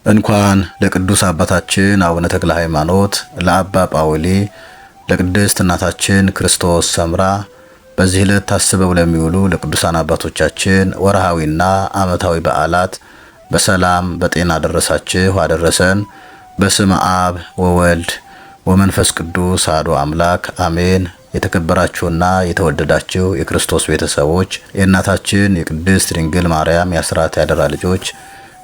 እንኳን ለቅዱስ አባታችን አቡነ ተክለ ሃይማኖት፣ ለአባ ጳውሊ፣ ለቅድስት እናታችን ክርስቶስ ሰምራ በዚህ ዕለት ታስበው ለሚውሉ ለቅዱሳን አባቶቻችን ወርሃዊና ዓመታዊ በዓላት በሰላም በጤና አደረሳችሁ አደረሰን። በስመ አብ ወወልድ ወመንፈስ ቅዱስ አሐዱ አምላክ አሜን። የተከበራችሁና የተወደዳችሁ የክርስቶስ ቤተሰቦች፣ የእናታችን የቅድስት ድንግል ማርያም የአስራት ያደራ ልጆች፣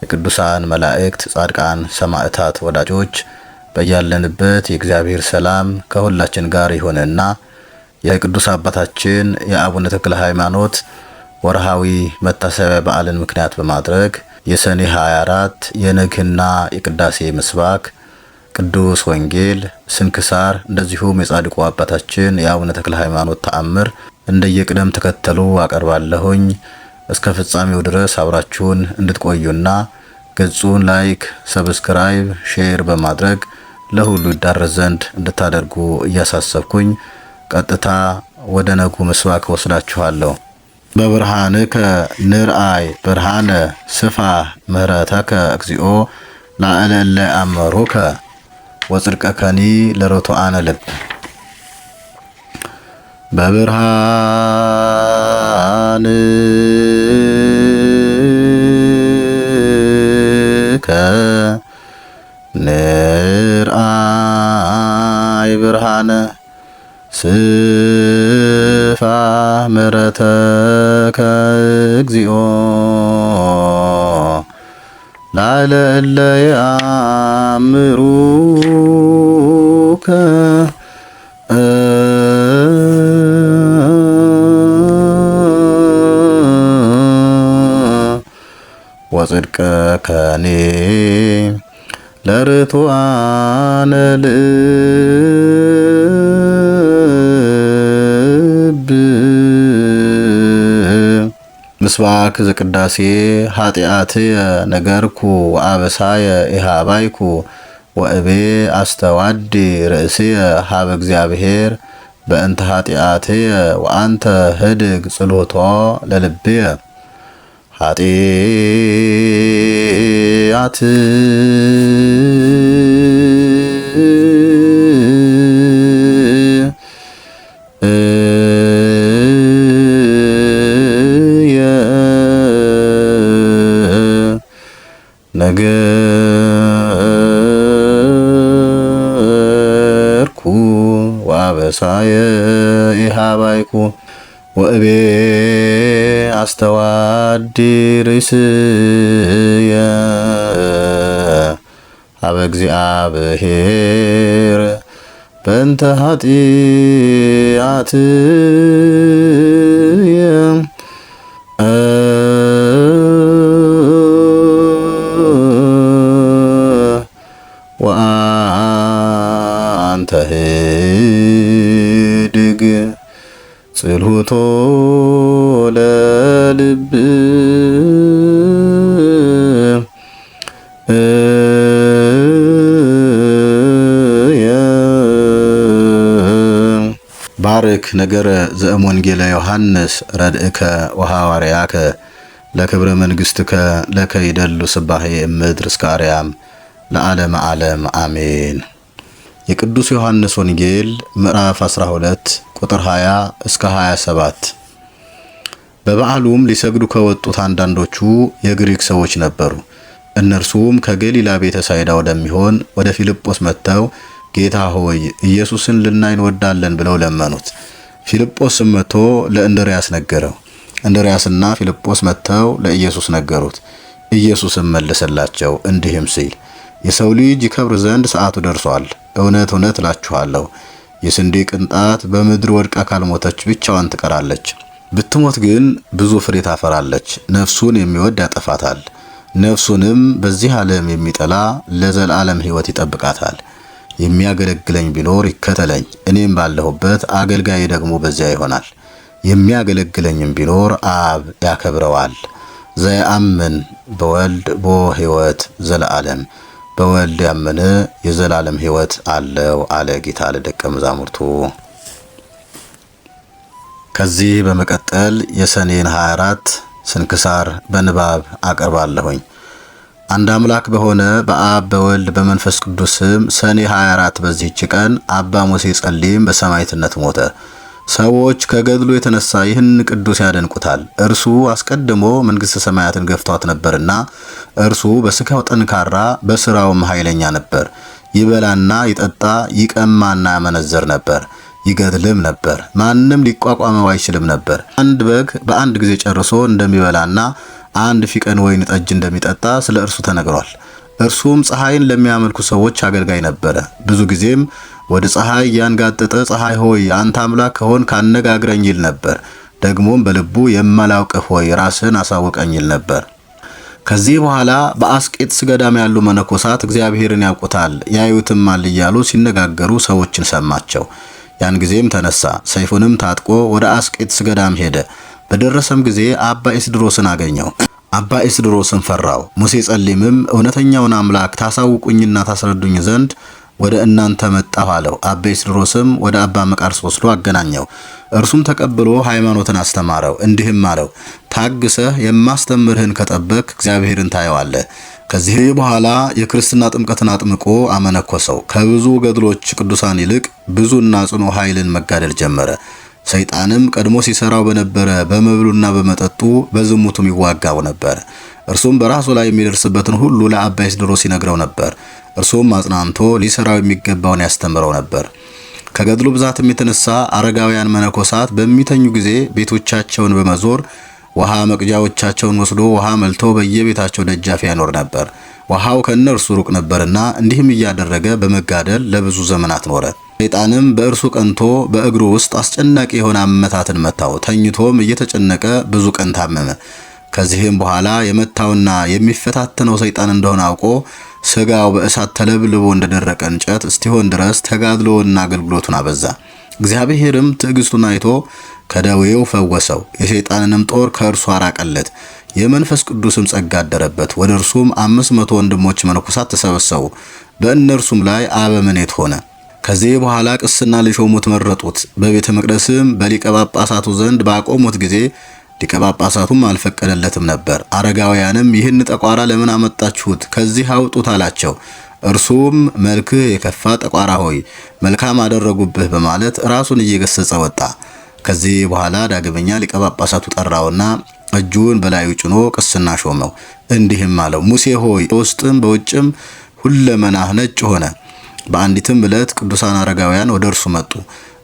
የቅዱሳን መላእክት፣ ጻድቃን፣ ሰማዕታት ወዳጆች፣ በያለንበት የእግዚአብሔር ሰላም ከሁላችን ጋር ይሁንና የቅዱስ አባታችን የአቡነ ተክለ ሃይማኖት ወርሃዊ መታሰቢያ በዓልን ምክንያት በማድረግ የሰኔ 24 የነግህና የቅዳሴ ምስባክ፣ ቅዱስ ወንጌል፣ ስንክሳር እንደዚሁም የጻድቁ አባታችን የአቡነ ተክለ ሃይማኖት ተአምር እንደየቅደም ተከተሉ አቀርባለሁኝ። እስከ ፍጻሜው ድረስ አብራችሁን እንድትቆዩና ገጹን like፣ subscribe፣ share በማድረግ ለሁሉ ይዳረስ ዘንድ እንድታደርጉ እያሳሰብኩኝ ቀጥታ ወደ ነጉ ምስባክ ወስዳችኋለሁ። በብርሃንከ ንርአይ ብርሃነ ስፋ ምህረተከ እግዚኦ ላዕለ እለ አመሩከ ወጽድቀከኒ ለርቱዓነ ልብ። በብርሃንከ ንርአይ ብርሃነ ስፋ ምሕረተከ እግዚኦ ላዕለ እለ የአምሩከ ወጽድቀከኒ ለርቱዓነ ልብ። ምስባክ ዘቅዳሴ። ኃጢአትየ ነገርኩ ወአበሳየ ኢሃባይኩ ወእቤ አስተዋዲ ርእስየ ሀበ እግዚአብሔር በእንተ ኃጢአትየ ወአንተ ህድግ ጽሎቶ ለልብየ። ኃጢአት ነገርኩ ወአበሳየ ኢሃባይኩ ወእቤ አስተዋዲ ርእስየ ሀበ እግዚአብሔር በእንተ ኃጢአትየ ወአንተ ህድግ ጽልሁቶ ለልብ። ባርክ ነገረ ዘእምወንጌለ ዮሐንስ ረድእከ ወሐዋርያከ ለክብረ መንግሥትከ ለከ ይደሉ ስባሄ እምድር እስከ አርያም ለዓለመ ዓለም አሜን። የቅዱስ ዮሐንስ ወንጌል ምዕራፍ 12 ቁጥር 20 እስከ 27። በበዓሉም ሊሰግዱ ከወጡት አንዳንዶቹ የግሪክ ሰዎች ነበሩ። እነርሱም ከገሊላ ቤተ ሳይዳ ወደሚሆን ወደ ፊልጶስ መጥተው ጌታ ሆይ፣ ኢየሱስን ልናይ እንወዳለን ብለው ለመኑት። ፊልጶስም መጥቶ ለእንድርያስ ነገረው። እንድርያስና ፊልጶስ መጥተው ለኢየሱስ ነገሩት። ኢየሱስም መለሰላቸው እንዲህም ሲል፣ የሰው ልጅ ይከብር ዘንድ ሰዓቱ ደርሷል። እውነት እውነት እላችኋለሁ፣ የስንዴ ቅንጣት በምድር ወድቃ ካልሞተች ብቻዋን ትቀራለች። ብትሞት ግን ብዙ ፍሬ ታፈራለች። ነፍሱን የሚወድ ያጠፋታል፣ ነፍሱንም በዚህ ዓለም የሚጠላ ለዘላለም ሕይወት ይጠብቃታል። የሚያገለግለኝ ቢኖር ይከተለኝ፣ እኔም ባለሁበት አገልጋዬ ደግሞ በዚያ ይሆናል። የሚያገለግለኝም ቢኖር አብ ያከብረዋል። ዘየአምን በወልድ ቦ ሕይወት ዘለዓለም፣ በወልድ ያመነ የዘላለም ሕይወት አለው አለ ጌታ ለደቀ መዛሙርቱ። ከዚህ በመቀጠል የሰኔን 24 ስንክሳር በንባብ አቀርባለሁኝ። አንድ አምላክ በሆነ በአብ በወልድ በመንፈስ ቅዱስ ስም ሰኔ 24 በዚህች ቀን አባ ሙሴ ጸሊም በሰማዕትነት ሞተ። ሰዎች ከገድሉ የተነሳ ይህን ቅዱስ ያደንቁታል። እርሱ አስቀድሞ መንግሥተ ሰማያትን ገፍቷት ነበርና፣ እርሱ በስጋው ጠንካራ በስራውም ኃይለኛ ነበር። ይበላና ይጠጣ፣ ይቀማና ያመነዝር ነበር፣ ይገድልም ነበር። ማንም ሊቋቋመው አይችልም ነበር። አንድ በግ በአንድ ጊዜ ጨርሶ እንደሚበላና አንድ ፊቀን ወይን ጠጅ እንደሚጠጣ ስለ እርሱ ተነግሯል። እርሱም ፀሐይን ለሚያመልኩ ሰዎች አገልጋይ ነበረ። ብዙ ጊዜም ወደ ፀሐይ ያንጋጠጠ ፀሐይ ሆይ አንተ አምላክ ከሆንክ አነጋግረኝ ይል ነበር። ደግሞም በልቡ የማላውቅህ ሆይ ራስህን አሳውቀኝ ይል ነበር። ከዚህ በኋላ በአስቄጥስ ገዳም ያሉ መነኮሳት እግዚአብሔርን ያውቁታል ያዩትማል እያሉ ሲነጋገሩ ሰዎችን ሰማቸው። ያን ጊዜም ተነሳ፣ ሰይፉንም ታጥቆ ወደ አስቄጥስ ገዳም ሄደ። በደረሰም ጊዜ አባ ኢስድሮስን አገኘው። አባ ኢስድሮስን ፈራው። ሙሴ ጸሊምም እውነተኛውን አምላክ ታሳውቁኝና ታስረዱኝ ዘንድ ወደ እናንተ መጣሁ አለው። አባ ኢስድሮስም ወደ አባ መቃርስ ወስዶ አገናኘው። እርሱም ተቀብሎ ሃይማኖትን አስተማረው። እንዲህም አለው፣ ታግሰህ የማስተምርህን ከጠበክ እግዚአብሔርን ታየዋለህ። ከዚህ በኋላ የክርስትና ጥምቀትን አጥምቆ አመነኮሰው። ከብዙ ገድሎች ቅዱሳን ይልቅ ብዙና ጽኑ ኃይልን መጋደል ጀመረ። ሰይጣንም ቀድሞ ሲሰራው በነበረ በመብሉና በመጠጡ በዝሙቱም ይዋጋው ነበር። እርሱም በራሱ ላይ የሚደርስበትን ሁሉ ለአባ ኢስድሮስ ይነግረው ነበር። እርሱም አጽናንቶ ሊሰራው የሚገባውን ያስተምረው ነበር። ከገድሉ ብዛትም የተነሳ አረጋውያን መነኮሳት በሚተኙ ጊዜ ቤቶቻቸውን በመዞር ውሃ መቅጃዎቻቸውን ወስዶ ውሃ መልቶ በየቤታቸው ደጃፍ ያኖር ነበር። ውሃው ከእነርሱ ሩቅ ነበርና እንዲህም እያደረገ በመጋደል ለብዙ ዘመናት ኖረ። ሰይጣንም በእርሱ ቀንቶ በእግሩ ውስጥ አስጨናቂ የሆነ አመታትን መታው። ተኝቶም እየተጨነቀ ብዙ ቀን ታመመ። ከዚህም በኋላ የመታውና የሚፈታተነው ሰይጣን እንደሆነ አውቆ ስጋው በእሳት ተለብልቦ እንደደረቀ እንጨት እስቲሆን ድረስ ተጋድሎና አገልግሎቱን አበዛ። እግዚአብሔርም ትዕግስቱን አይቶ ከደዌው ፈወሰው፣ የሰይጣንንም ጦር ከእርሱ አራቀለት። የመንፈስ ቅዱስም ጸጋ አደረበት። ወደ እርሱም 500 ወንድሞች መነኮሳት ተሰበሰቡ። በእነርሱም ላይ አበምኔት ሆነ። ከዚህ በኋላ ቅስና ሊሾሙት መረጡት። በቤተ መቅደስም በሊቀ ጳጳሳቱ ዘንድ ባቆሙት ጊዜ ሊቀ ጳጳሳቱም አልፈቀደለትም ነበር። አረጋውያንም ይህን ጠቋራ ለምን አመጣችሁት? ከዚህ አውጡት አላቸው። እርሱም መልክህ የከፋ ጠቋራ ሆይ መልካም አደረጉብህ በማለት ራሱን እየገሰጸ ወጣ። ከዚህ በኋላ ዳግመኛ ሊቀ ጳጳሳቱ ጠራውና እጁን በላዩ ጭኖ ቅስና ሾመው። እንዲህም አለው፣ ሙሴ ሆይ በውስጥም በውጭም ሁለመናህ ነጭ ሆነ። በአንዲትም ዕለት ቅዱሳን አረጋውያን ወደ እርሱ መጡ።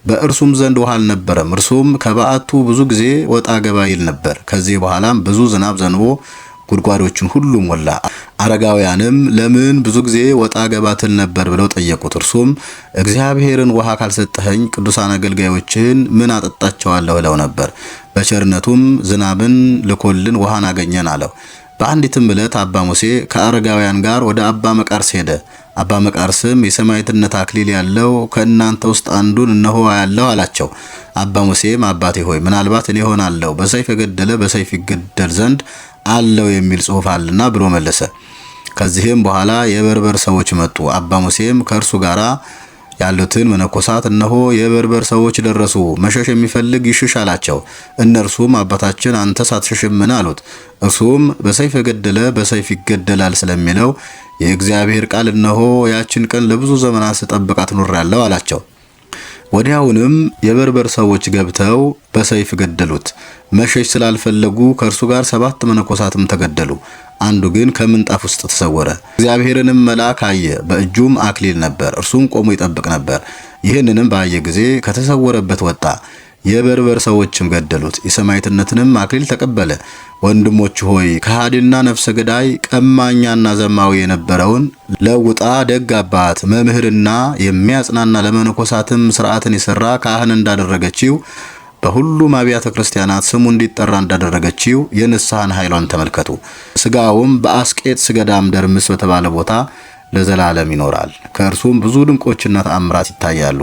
በእርሱም ዘንድ ውሃ አልነበረም። እርሱም ከበዓቱ ብዙ ጊዜ ወጣ ገባ ይል ነበር። ከዚህ በኋላም ብዙ ዝናብ ዘንቦ ጉድጓዶችን ሁሉ ሞላ። አረጋውያንም ለምን ብዙ ጊዜ ወጣ ገባ ትል ነበር ብለው ጠየቁት። እርሱም እግዚአብሔርን ውሃ ካልሰጠኸኝ ቅዱሳን አገልጋዮችን ምን አጠጣቸዋለሁ ብለው ነበር። በቸርነቱም ዝናብን ልኮልን ውሃን አገኘን አለው። በአንዲትም ዕለት አባ ሙሴ ከአረጋውያን ጋር ወደ አባ መቃርስ ሄደ። አባ መቃርስም የሰማዕትነት አክሊል ያለው ከእናንተ ውስጥ አንዱን እነሆ ያለው አላቸው። አባ ሙሴም አባቴ ሆይ ምናልባት እኔ ሆናለሁ፣ በሰይፍ የገደለ በሰይፍ ይገደል ዘንድ አለው የሚል ጽሑፍ አለና ብሎ መለሰ። ከዚህም በኋላ የበርበር ሰዎች መጡ። አባ ሙሴም ከእርሱ ጋር ያሉትን መነኮሳት እነሆ የበርበር ሰዎች ደረሱ፣ መሸሽ የሚፈልግ ይሽሽ አላቸው። እነርሱም አባታችን አንተ ሳትሸሽምን አሉት። እርሱም በሰይፍ የገደለ በሰይፍ ይገደላል ስለሚለው የእግዚአብሔር ቃል እነሆ ያችን ቀን ለብዙ ዘመናት ስጠብቃት ኖሬአለሁ አላቸው። ወዲያውንም የበርበር ሰዎች ገብተው በሰይፍ ገደሉት። መሸሽ ስላልፈለጉ ከእርሱ ጋር 7 መነኮሳትም ተገደሉ። አንዱ ግን ከምንጣፍ ውስጥ ተሰወረ። እግዚአብሔርንም መልአክ አየ፣ በእጁም አክሊል ነበር። እርሱም ቆሞ ይጠብቅ ነበር። ይህንንም ባየ ጊዜ ከተሰወረበት ወጣ። የበርበር ሰዎችም ገደሉት። የሰማዕትነትንም አክሊል ተቀበለ። ወንድሞች ሆይ ከሃዲና ነፍሰ ገዳይ ቀማኛና ዘማዊ የነበረውን ለውጣ ደግ አባት መምህርና የሚያጽናና ለመነኮሳትም ስርዓትን የሰራ ካህን እንዳደረገችው በሁሉም አብያተ ክርስቲያናት ስሙ እንዲጠራ እንዳደረገችው የንስሐን ኃይሏን ተመልከቱ። ስጋውም በአስቄጥስ ገዳም ደርምስ በተባለ ቦታ ለዘላለም ይኖራል። ከእርሱም ብዙ ድንቆችና ተአምራት ይታያሉ።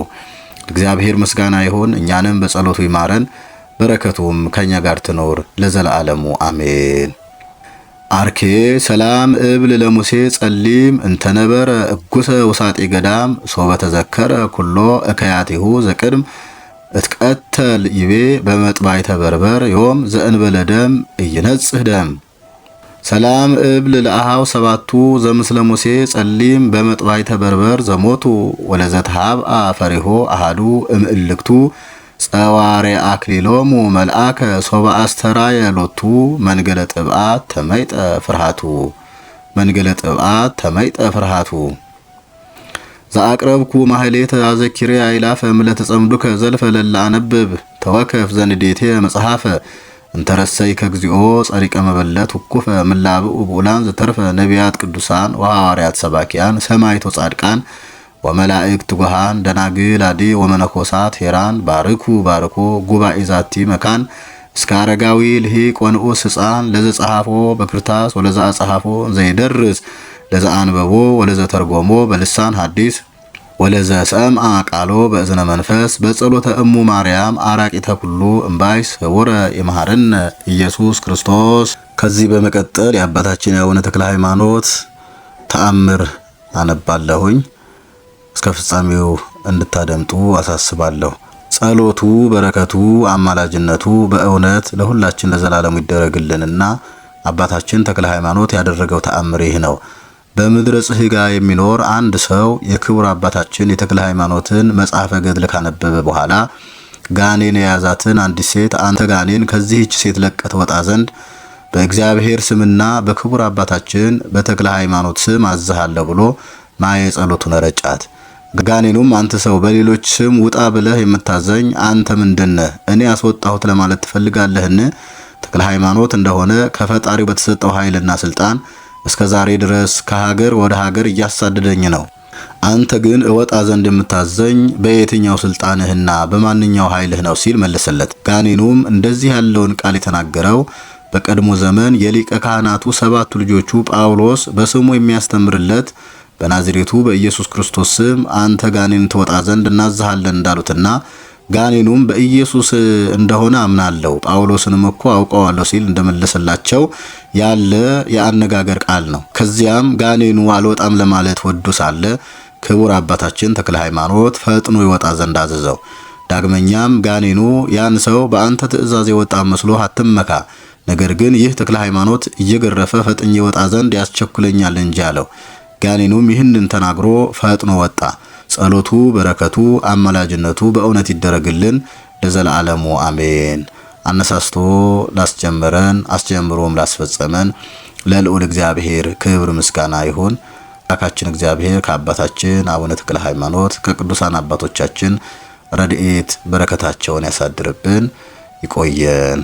እግዚአብሔር ምስጋና ይሁን። እኛንም በጸሎቱ ይማረን፣ በረከቱም ከኛ ጋር ትኖር ለዘላለሙ አሜን። አርኬ ሰላም እብል ለሙሴ ጸሊም እንተነበረ እጉሰ ውሳጤ ገዳም ሶበ ተዘከረ ኩሎ እከያቲሁ ዘቅድም እትቀተል ይቤ በመጥባይተ በርበር ዮም ዘእንበለ ደም እይነጽህ ደም። ሰላም እብል ለአሃው ሰባቱ ዘምስለ ሙሴ ጸሊም በመጥባይተ በርበር ዘሞቱ ወለዘተሃብአ ፈሪሆ አሃዱ እምእልክቱ ጸዋሬ አክሊሎሙ መልአከ ሶበ አስተራየ ሎቱ መንገለ ጥብአት ተመይጠ ፍርሃቱ መንገለ ጥብአት ተመይጠ ፍርሃቱ። ዘአቅረብኩ ማህሌተ አዘኪሬ አይላፈ ምለተጸምዱከ ዘልፈ ለላ አነብብ ተወከፍ ዘንዴቴ መጽሐፈ እንተረሰይ ከግዚኦ ጸሪቀ መበለት ውኩፈ ምላብኡ ብኡላን ዘተርፈ ነቢያት ቅዱሳን ወሐዋርያት ሰባኪያን ሰማይቶ ጻድቃን ወመላእክት ትጉሃን ደናግል አዲ ወመነኮሳት ሄራን ባርኩ ባርኮ ጉባኤ ዛቲ መካን እስከ አረጋዊ ልሂቅ ወንዑስ ሕፃን ለዘጸሐፎ በክርታስ ወለዘ አጸሐፎ ዘይደርስ ለዘ አንበቦ ወለዘ ተርጎሞ በልሳን ሐዲስ ወለዘ ሰምዐ ቃሎ በእዝነ መንፈስ በጸሎተ እሙ ማርያም አራቂተ ኩሉ እምባይስ ህቡረ ይምሐረነ ኢየሱስ ክርስቶስ። ከዚህ በመቀጠል የአባታችን የአቡነ ተክለ ሃይማኖት ተአምር አነባለሁኝ። እስከ ፍጻሜው እንድታደምጡ አሳስባለሁ። ጸሎቱ፣ በረከቱ፣ አማላጅነቱ በእውነት ለሁላችን ለዘላለሙ ይደረግልንና አባታችን ተክለ ሃይማኖት ያደረገው ተአምር ይህ ነው። በምድረ ጽሕጋ የሚኖር አንድ ሰው የክቡር አባታችን የተክለ ሃይማኖትን መጽሐፈ ገድል ካነበበ በኋላ ጋኔን የያዛትን አንዲት ሴት አንተ ጋኔን ከዚህች ሴት ለቀህ ትወጣ ዘንድ በእግዚአብሔር ስምና በክቡር አባታችን በተክለ ሃይማኖት ስም አዝሃለሁ ብሎ ማየ ጸሎቱን ረጫት። ጋኔኑም አንተ ሰው በሌሎች ስም ውጣ ብለህ የምታዘኝ አንተ ምንድነህ? እኔ ያስወጣሁት ለማለት ትፈልጋለህን? ተክለ ሃይማኖት እንደሆነ ከፈጣሪው በተሰጠው ኃይልና ስልጣን እስከ ዛሬ ድረስ ከሀገር ወደ ሀገር እያሳደደኝ ነው። አንተ ግን እወጣ ዘንድ የምታዘኝ በየትኛው ስልጣንህና በማንኛው ኃይልህ ነው ሲል መለሰለት። ጋኔኑም እንደዚህ ያለውን ቃል የተናገረው በቀድሞ ዘመን የሊቀ ካህናቱ ሰባቱ ልጆቹ ጳውሎስ በስሙ የሚያስተምርለት በናዝሬቱ በኢየሱስ ክርስቶስ ስም አንተ ጋኔን ትወጣ ዘንድ እናዝሃለን እንዳሉትና ጋኔኑም በኢየሱስ እንደሆነ አምናለሁ ጳውሎስንም እኮ አውቀዋለሁ ሲል እንደመለሰላቸው ያለ የአነጋገር ቃል ነው። ከዚያም ጋኔኑ አልወጣም ለማለት ወዶ ሳለ ክቡር አባታችን ተክለ ሃይማኖት ፈጥኖ ይወጣ ዘንድ አዘዘው። ዳግመኛም ጋኔኑ ያን ሰው በአንተ ትእዛዝ የወጣ መስሎ አትመካ፣ ነገር ግን ይህ ተክለ ሃይማኖት እየገረፈ ፈጥኜ ይወጣ ዘንድ ያስቸኩለኛል እንጂ አለው። ጋኔኑም ይህንን ተናግሮ ፈጥኖ ወጣ። ጸሎቱ፣ በረከቱ፣ አማላጅነቱ በእውነት ይደረግልን ለዘላለሙ አሜን። አነሳስቶ ላስጀመረን አስጀምሮም ላስፈጸመን ለልዑል እግዚአብሔር ክብር ምስጋና ይሁን። አምላካችን እግዚአብሔር ከአባታችን አቡነ ተክለ ሃይማኖት ከቅዱሳን አባቶቻችን ረድኤት በረከታቸውን ያሳድርብን። ይቆየን።